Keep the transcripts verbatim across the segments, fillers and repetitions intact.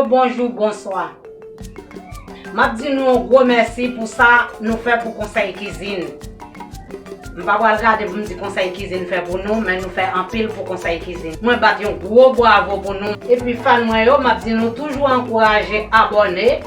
Bonjou, bonswa. M ap di nou yon gwo mèsi pou sa nou fè pou Konsèy Kizin. M pa pral gade pou m di Konsèy Kizin fè pou nou, men nou fè anpil pou Konsèy Kizin. Mwen bat yon gwo bwavo pou nou. Epi fan mwen yo, m ap di nou toujou ankouraje abòne,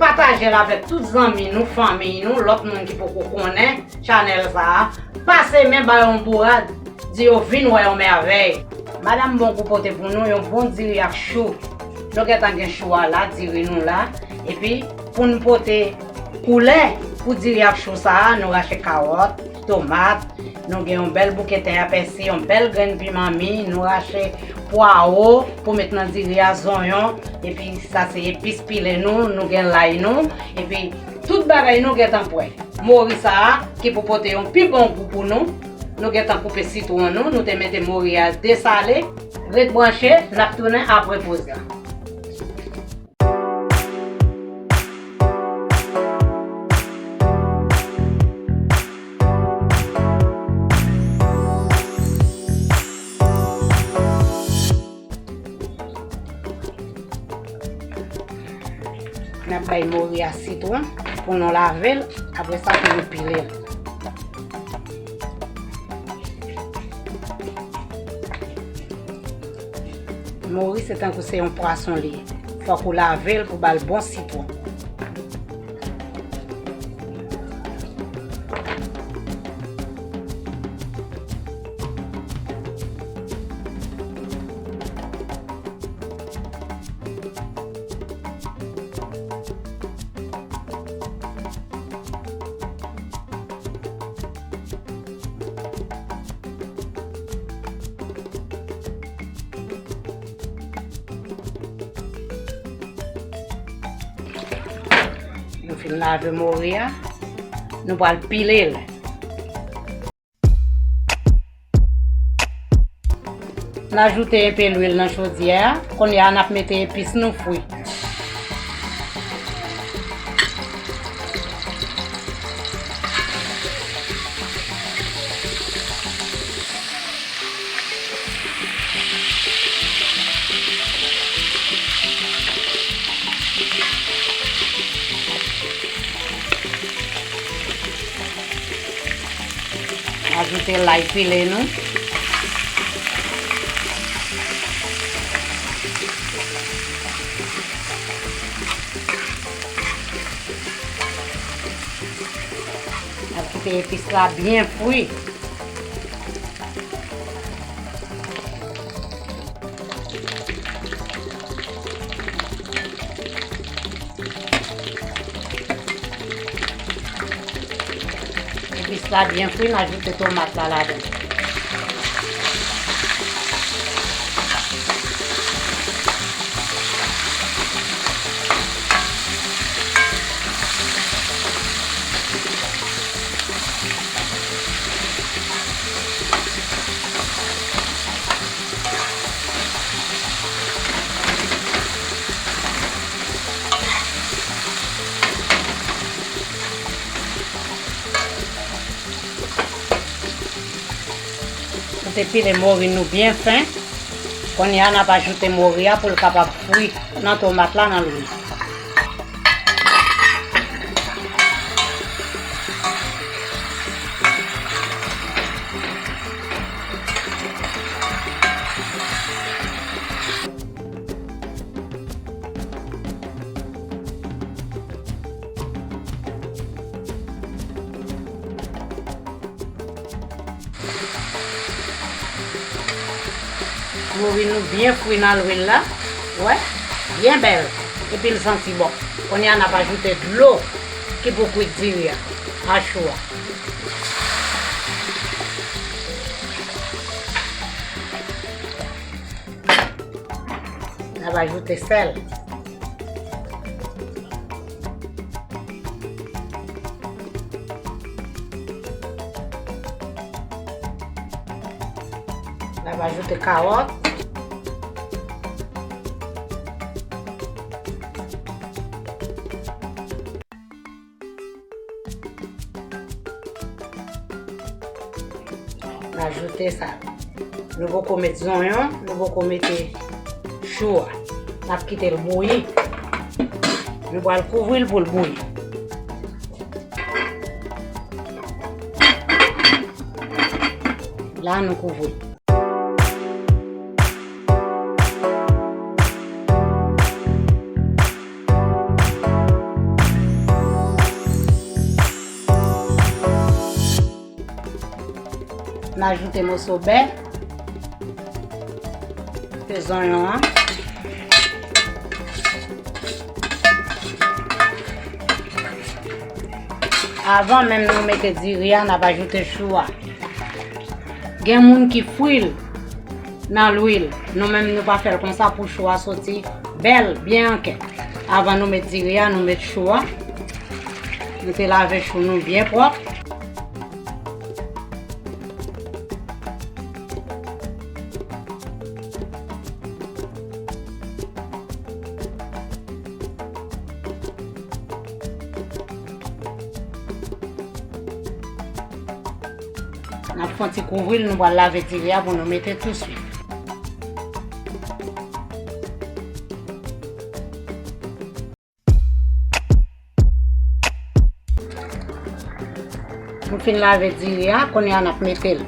pataje l avèk tout zanmi nou, fanmiy nou, lòt moun ki poko konnen chanèl sa a. Pase men ba yo yon bourad, di yo vin wè yon mèvèy. Madanm Bongou pote pou nou yon bon diri ak chou. Nou gentan gen chou a la, diri nou la. Epi pou n pote koulè pou diri ak chou sa a, nou rache kawòt, tomat, nou gen yon bèl bouke ten a pèsi, yon bèl grenn piman mi, nou rache pwawo pou met nan diri a, zonyon, epi sa se epis pile nou, nou gen lay nou, epi tout bagay nou gentan prè. Mori sa a ki pou pote yon pi bon gou pou nou. Nou gentan koupe sitwon nou, nou te mete mori a desale. Ret branche, n ap tounen apre poz la. N ap bay mori a sitwon pou nou lave l, apre sa pou nou pile l. Mori se tankou se yon pwason li ye. Fòk ou lave l pou ba l bon sitwon. Nou fin lave mori a, nou pral pile l. N ajoute enpe lwil nan chodyè a. Kounye a, n ap mete epis nou fri. Ajoute lay pile nou. N ap kite epis la byen fri. Epis la byen fri, n ajoute tomat la ladan. Nou te pile mori nou byen fen. Kounye a, n ap ajoute mori a pou l kapab fri nan tomat la, nan lwil. Mori nou byen fri nan lwil la. Wè, byen bèl. Epi l santi bon. Kounye a n ap ajoute dlo ki pou kwit diri a, a chou a. N ap ajoute sèl. N ap ajoute kawòt. N ajoute sa. Nou poko met zonyon, nou poko mete chou a. N ap kite l bouyi. Nou pral kouvri l pou l bouyi. La, nou kouvri. N ajoute moso bè. Peze zonyon an. Avan menm nou mete diri a, n ap ajoute chou a. Gen moun ki fri l nan lwil. Nou menm nou pa fè l konsa pou chou a soti bèl, byen ankè. Avan nou met diri a, nou met chou a. Nou te lave chou nou byen pwòp. N ap fè yon ti kouvri l, nou pral lave diri a pou nou mete touswit. Nou fin lave diri a, kounye a n ap mete l.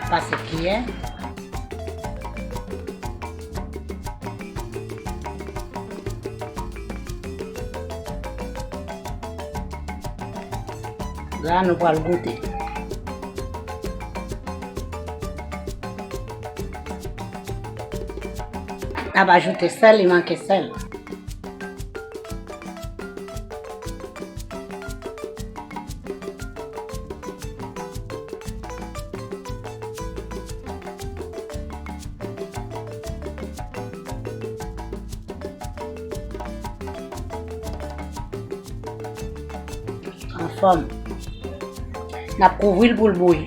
Pase kiyè. La, nou pral goute. N ap ajoute sèl, li manke sèl. Anfòm. N ap kouvri l pou l bouyi.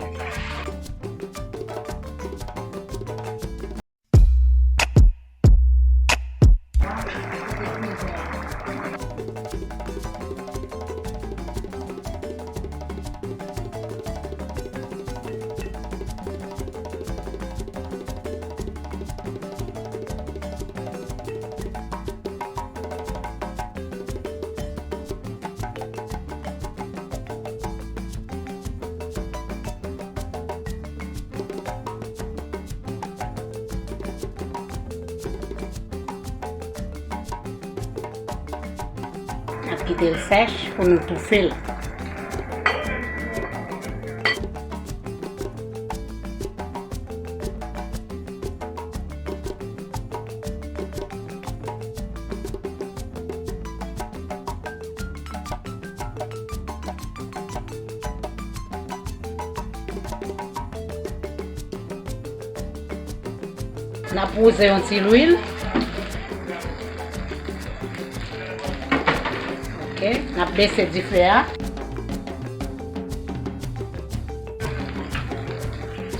N ap kite l sèch pou nou toufe l. N ap wouze yon ti lwil. Ok, n ap bese dife a.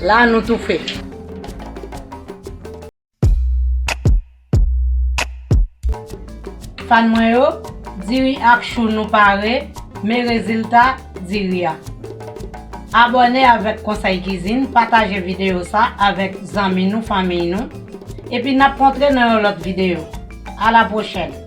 La, nou toufe. Fan mwen yo, diri ak chou nou pare, men rezilta diri a. Abòne avèk Konsèy Kizin, pataje videyo sa avèk zanmi nou, fanmiy nou, epi n ap kontre nan yon lòt videyo. A la pwochèn!